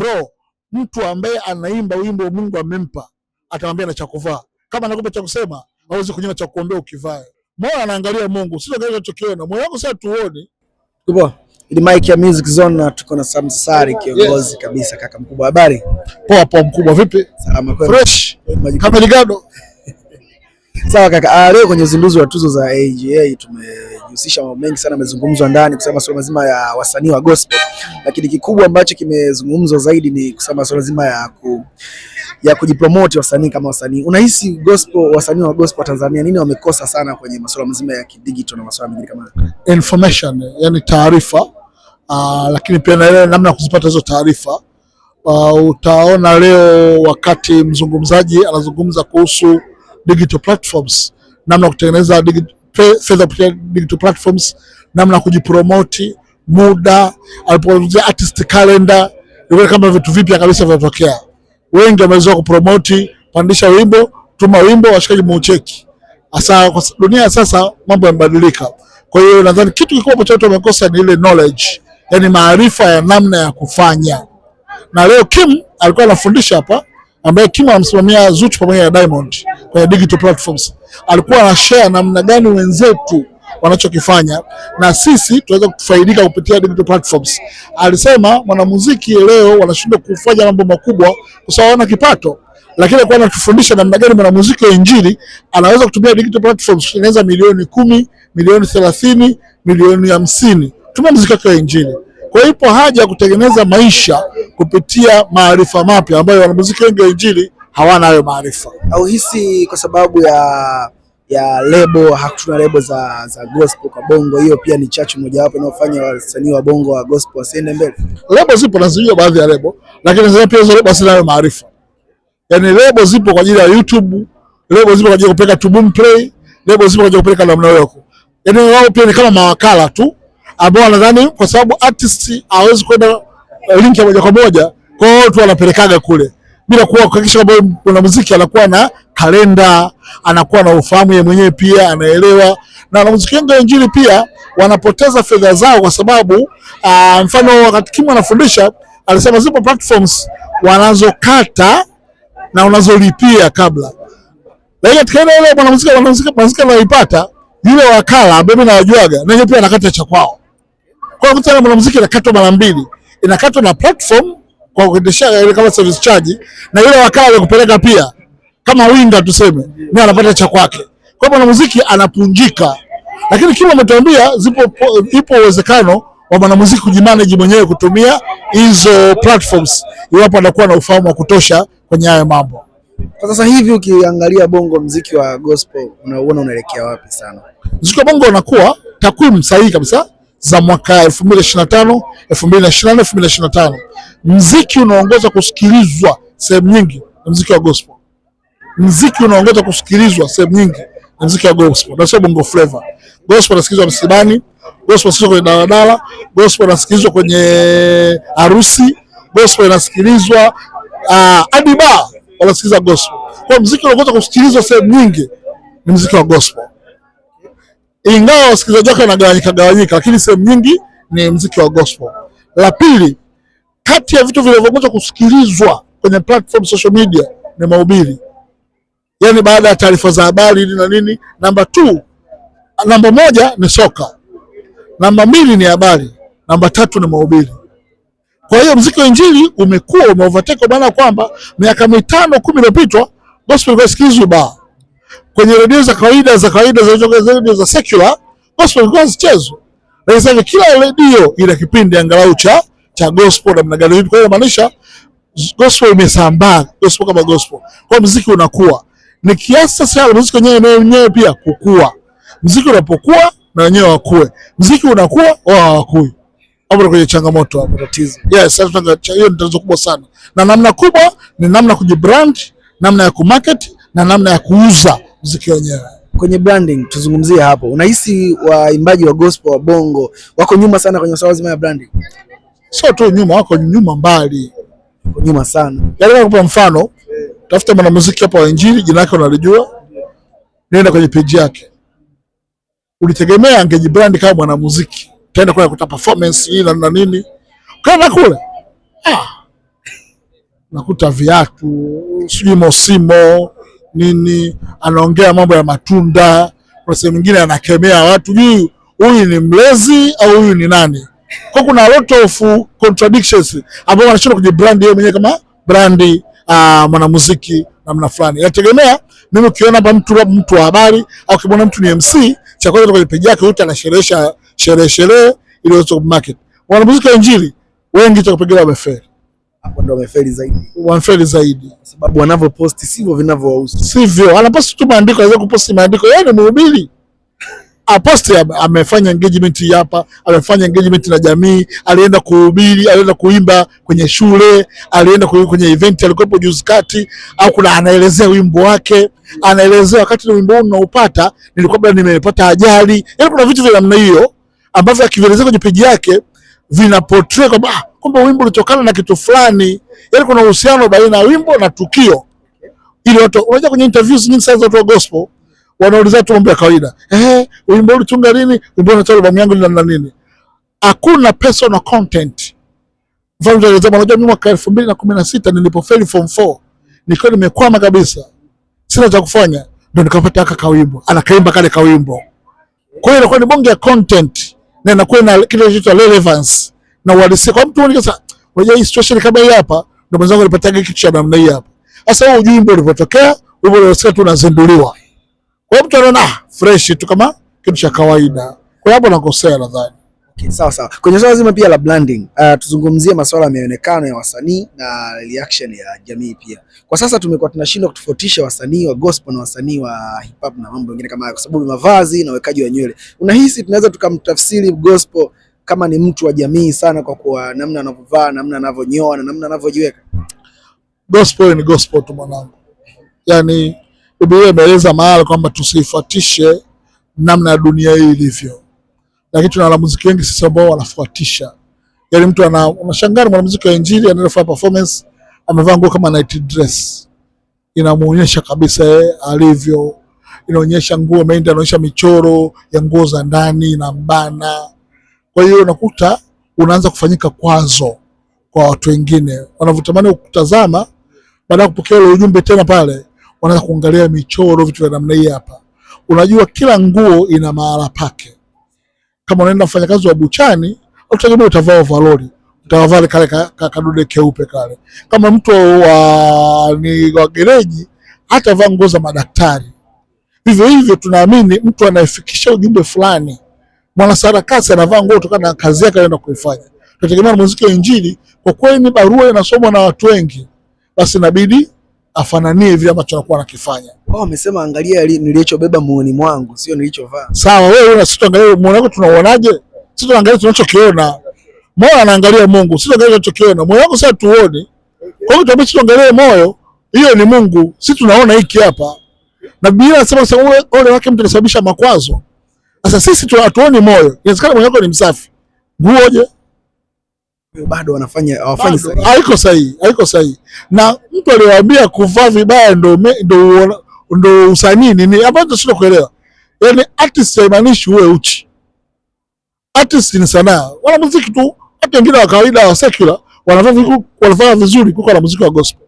Bro, mtu ambaye anaimba wimbo Mungu amempa atamwambia na cha kuvaa. Kama anakupa cha kusema, hawezi kunyima cha kuombea ukivae. Moyo anaangalia Mungu, sio kile tunachokiona. Moyo wako sasa tuone. Kubwa. Ni mic ya Music Zone na tuko na Samsari kiongozi kabisa, kaka mkubwa. Habari? Poa poa mkubwa, vipi? Salama kwema. Fresh. Majukumu. Kama ligado. Sawa kaka. Leo kwenye uzinduzi wa tuzo za AGA tumejihusisha mambo mengi sana, yamezungumzwa ndani kusema masuala mazima ya wasanii wa gospel, lakini kikubwa ambacho kimezungumzwa zaidi ni kusema masuala mazima ya kujipromote wasanii kama wasanii. Unahisi gospel, wasanii wa gospel wa Tanzania nini wamekosa sana kwenye masuala mazima ya kidigital na masuala mengine kama hayo? Information, yani taarifa, lakini pia na ile namna ya kuzipata hizo taarifa. Utaona leo wakati mzungumzaji anazungumza kuhusu digital platforms, namna ya kutengeneza fedha kupitia digital platforms, namna ya kujipromote, muda alipozungumzia artist calendar, ilikuwa kama vitu vipya kabisa vinatokea. Wengi wameweza kupromote, pandisha wimbo, tuma wimbo, washikaji muucheki. Hasa kwa dunia sasa mambo yamebadilika. Kwa hiyo nadhani kitu kikubwa ambacho watu wamekosa ni ile knowledge, yani maarifa ya namna ya kufanya. Na leo Kim alikuwa anafundisha hapa, ambaye Kim anamsimamia Zuchu pamoja na Diamond kwenye digital platforms. Alikuwa ana share namna gani wenzetu wanachokifanya na sisi tunaweza kufaidika kupitia digital platforms. Alisema mwanamuziki leo wanashindwa kufanya mambo makubwa kwa sababu hawana kipato, lakini alikuwa anatufundisha namna gani mwanamuziki wa injili anaweza kutumia digital platforms kutengeneza milioni 10, milioni 30, milioni 50 tumia muziki wake wa injili. Kwa hiyo ipo haja ya kutengeneza maisha kupitia maarifa mapya ambayo wanamuziki wengi wa injili hawana hayo maarifa. Hauhisi kwa sababu ya lebo, hatuna lebo za gospel kwa Bongo, hiyo pia ni chachu mojawapo inayofanya wasanii wa Bongo wa gospel wasiende mbele? Lebo zipo, nazijua baadhi ya lebo, lakini sasa pia hizo lebo hazina hayo maarifa. Yaani lebo zipo kwa ajili ya YouTube, lebo zipo kwa ajili ya kupeleka to Boomplay, lebo zipo kwa ajili ya kupeleka namna hiyo. Yaani wao pia ni kama mawakala tu ambao wanadhani kwa sababu artist hawezi kwenda link ya moja kwa moja, kwa hiyo tu wanapelekaga kule bila kuwa kuhakikisha kwamba mwanamuziki anakuwa na kalenda, anakuwa na ufahamu yeye mwenyewe pia anaelewa. Na wanamuziki wengi wa injili pia wanapoteza fedha zao kwa sababu mfano wakati Kim anafundisha alisema zipo platforms wanazokata na unazolipia kabla, lakini katika ile ile mwanamuziki anaipata yule wakala ambaye mimi nawajuaga na yeye pia anakata cha kwao. Kwa hiyo mtu mwanamuziki anakatwa mara mbili, inakatwa na platform kwa kuendesha ile kama service charge, na yule wakala aliyekupeleka pia kama winga tuseme, naye anapata cha kwake. Kwa hiyo mwanamuziki anapunjika, lakini kama ametuambia ipo uwezekano wa mwanamuziki kujimanage mwenyewe kutumia hizo platforms iwapo anakuwa na ufahamu wa kutosha kwenye hayo mambo. Kwa sasa hivi ukiangalia Bongo, mziki wa gospel unauona unaelekea wapi sana? Mziki wa Bongo unakuwa, takwimu sahihi kabisa za mwaka 2025, 2024, 2025, mziki unaongoza kusikilizwa sehemu nyingi ni mziki wa gospel. Mziki unaongoza kusikilizwa sehemu nyingi ni mziki wa gospel na sio Bongo Flava. Gospel inasikilizwa msibani, gospel inasikilizwa kwenye daladala, gospel inasikilizwa kwenye harusi, gospel inasikilizwa hadi bar wanasikiliza gospel. Kwa hiyo mziki unaongoza kusikilizwa sehemu nyingi ni mziki wa gospel, ingawa wasikilizaji wake wanagawanyika gawanyika, lakini sehemu nyingi ni mziki wa gospel. La pili, kati ya vitu vinavyoongoza kusikilizwa kwenye platform social media ni mahubiri, yaani baada ya taarifa za habari na nini. Namba 2, namba 1 ni soka, namba 2 ni habari, namba 3 ni mahubiri. Kwa hiyo mziki wa injili umekuwa umeovertake, kwa maana kwamba miaka 5, 10 iliyopita gospel ilikuwa isikilizwi ba kwenye redio za kawaida za kawaida za redio za secular, gospel ilikuwa hazichezwi. Lakini sasa kila redio ina kipindi angalau cha gospel namna gani hivi. Kwa hiyo inamaanisha gospel imesambaa, gospel kama gospel. Kwa hiyo muziki unakuwa. Ni kiasi sasa muziki wenyewe pia kukua. Muziki unapokuwa na wenyewe wakue. Muziki unakuwa wao hawakui. Hapo kwenye changamoto hapo tatizo. Yes, sasa hiyo ni tatizo kubwa sana. Na namna kubwa ni namna kujibrand, namna ya kumarket na namna ya kuuza muziki wenyewe. Kwenye branding tuzungumzie hapo. Unahisi waimbaji wa gospel wa Bongo wako nyuma sana kwenye masuala zima ya branding? Sio tu nyuma, wako nyuma mbali. Wako nyuma sana. Yaani nakupa mfano, tafuta mwanamuziki hapa wa injili, jina lake unalijua, nenda kwenye page yake. Ulitegemea angejibrand kama mwanamuziki, taenda kule kuta performance hii na nini. Kana kule. Nakuta viatu, sijui mosimo nini, anaongea mambo ya matunda. Kuna sehemu nyingine anakemea watu, juu huyu ni mlezi au huyu ni nani? Kwa kuna a lot of contradictions ambao wanashindwa kujibrand yeye mwenyewe kama brandi mwanamuziki namna fulani. Inategemea mimi, ukiona hapa mtu wa habari au ukimwona mtu ni MC, cha kwanza kwenye page yake yote anasherehesha sherehe sherehe ili aweze kumarket. Wanamuziki wa Injili wengi cha kupigia wamefeli. Hapo ndo wamefeli zaidi. Wamefeli zaidi. Kwa sababu wanavyoposti sivyo vinavyowahusu. Sivyo, anaposti tu maandiko, anaweza kuposti maandiko. Yeye ni mhubiri. Aposti amefanya engagement hapa, amefanya engagement na jamii, alienda kuhubiri, alienda kuimba kwenye shule, alienda kwenye event alikuwepo juzi kati, au kuna anaelezea wimbo wake, anaelezea wakati wimbo huu ninaupata nilikuwa bado nimepata ajali. Yaani kuna vitu vya namna hiyo ambavyo akivielezea kwenye page yake vina portray kwamba kumbe wimbo ulitokana na kitu fulani. Yaani kuna uhusiano baina ya wimbo na tukio. Ili watu, unajua kwenye interviews nyingi sana za watu wa gospel wanauliza tu mambo ya kawaida. Wimbo ulitunga lini? Wimbo unatoa albamu yangu lini na nini? Hakuna personal content. Mfano mtu anasema unajua mimi mwaka 2016 nilipofeli form 4 nilikuwa nimekwama kabisa. Sina cha kufanya, ndio nikapata aka kawimbo. Anakaimba kale kawimbo. Kwa hiyo inakuwa ni bonge ya content na inakuwa na kile kinachoitwa relevance na uhalisia. Kwa mtu mmoja sasa, unajua hii situation kama hii hapa, ndio mwenzangu alipataga kitu cha namna hii hapa. Sasa huo ujumbe ulipotokea, wimbo unasikia tu unazinduliwa. Kwa hiyo mtu anaona fresh tu kama kitu cha kawaida. Kwa hiyo hapo nakosea nadhani. Okay, sawa sawa. Kwenye swala zima pia la branding, tuzungumzie masuala ya mionekano ya wasanii na reaction ya jamii pia. Kwa sasa tumekuwa tunashindwa kutofautisha wasanii wa gospel na wasanii wa hip hop na mambo mengine kama hayo kwa sababu mavazi na uwekaji wa nywele. Unahisi tunaweza tukamtafsiri gospel kama ni mtu wa jamii sana kwa kuwa namna anavyovaa, namna anavyonyoa na namna anavyojiweka? Gospel ni gospel tu mwanangu. Yaani Biblia imeeleza mahali kwamba tusifuatishe namna ya dunia hii ilivyo. Lakini tuna wanamuziki wengi sisi ambao wanafuatisha. Yaani mtu unashangaa mwanamuziki wa Injili anaenda kufanya performance amevaa nguo kama night dress. Inamuonyesha kabisa yeye alivyo. Inaonyesha nguo ameenda, inaonyesha michoro ya nguo za ndani na mbana. Kwa hiyo unakuta unaanza kufanyika kwazo kwa watu wengine wanavyotamani kutazama, baada ya kupokea ule ujumbe tena pale wanaanza kuangalia michoro, vitu vya namna hii hapa. Unajua kila nguo ina mahala pake. Kama unaenda mfanyakazi wa buchani, utategemea utavaa overall, utavaa kale kadude keupe kale. Kama mtu wa gereji, hatavaa nguo za madaktari. Vivyo hivyo tunaamini mtu anayefikisha ujumbe fulani, mwanasarakasi anavaa nguo kutokana na kazi yake anaenda kuifanya. Tunategemea muziki wa Injili, kwa kweli ni barua inasomwa na watu wengi, basi inabidi afananie vile ambacho anakuwa anakifanya. Wao wamesema angalia nilichobeba moyoni mwangu, sio nilichovaa. Sawa, wewe una sisi tuangalie moyo wako tunauonaje? Sisi tunaangalia tunachokiona. Moyo anaangalia Mungu, sisi tunaangalia tunachokiona. Moyo wako sasa tuone. Kwa hiyo tuambie sisi tuangalie moyo, hiyo ni Mungu. Sisi tunaona hiki hapa. Na Biblia inasema sasa ole wake mtu anasababisha makwazo. Sasa sisi hatuoni moyo. Inawezekana moyo wako ni msafi. Nguoje? Bado wanafanya hawafanyi sahihi. Haiko sahihi, haiko sahihi. Na mtu aliyewaambia kuvaa vibaya ndo usanii nini? Hapo tunashindwa kuelewa. Yaani artist haimaanishi uwe uchi. Artist ni sanaa. Wanamuziki tu, hata wengine wa kawaida wa secular wanavaa vizuri kuliko wanamuziki wa gospel.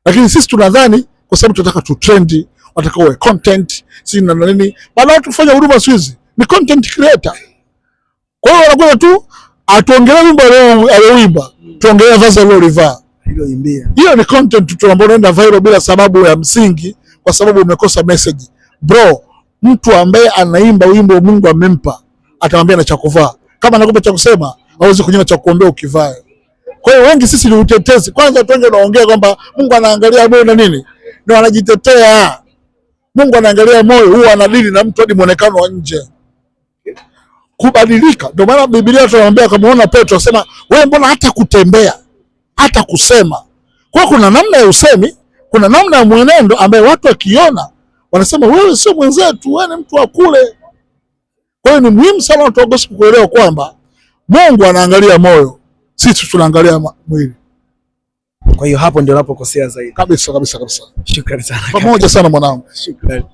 Lakini sisi tunadhani kwa sababu tunataka tu trend, wanataka uwe content, si na nini. Baada ya watu kufanya huduma siku hizi ni content creator. Kwa hiyo wanakuwa tu atuongelee wimbo alioimba, tuongelee vazi alilolivaa. Aliloimbia. Hiyo ni content tu ambayo unaenda viral bila sababu ya msingi, kwa sababu umekosa message. Bro, mtu ambaye anaimba wimbo Mungu amempa, atamwambia na cha kuvaa. Kama anakupa cha kusema, hawezi kunyima cha kuombea ukivae. Kwa hiyo wengi sisi ni utetezi. Kwanza watu wengi wanaongea kwamba Mungu anaangalia moyo na nini? Ndio wanajitetea. Mungu anaangalia moyo, huwa anadili na mtu hadi muonekano wa nje. Kubadilika. Ndio maana Biblia tunaambia kama unaona Petro asema, wewe mbona hata kutembea, hata kusema. Kwa hiyo kuna namna ya usemi, kuna namna ya mwenendo ambaye watu wakiona wanasema wewe sio mwenzetu, wewe ni mtu wa kule. Kwa hiyo ni muhimu sana watu wa gospel kuelewa kwamba Mungu anaangalia moyo, sisi tunaangalia mwili. Kwa hiyo hapo ndio unapokosea zaidi. Kabisa kabisa kabisa. Shukrani sana. Pamoja sana mwanangu. Shukrani.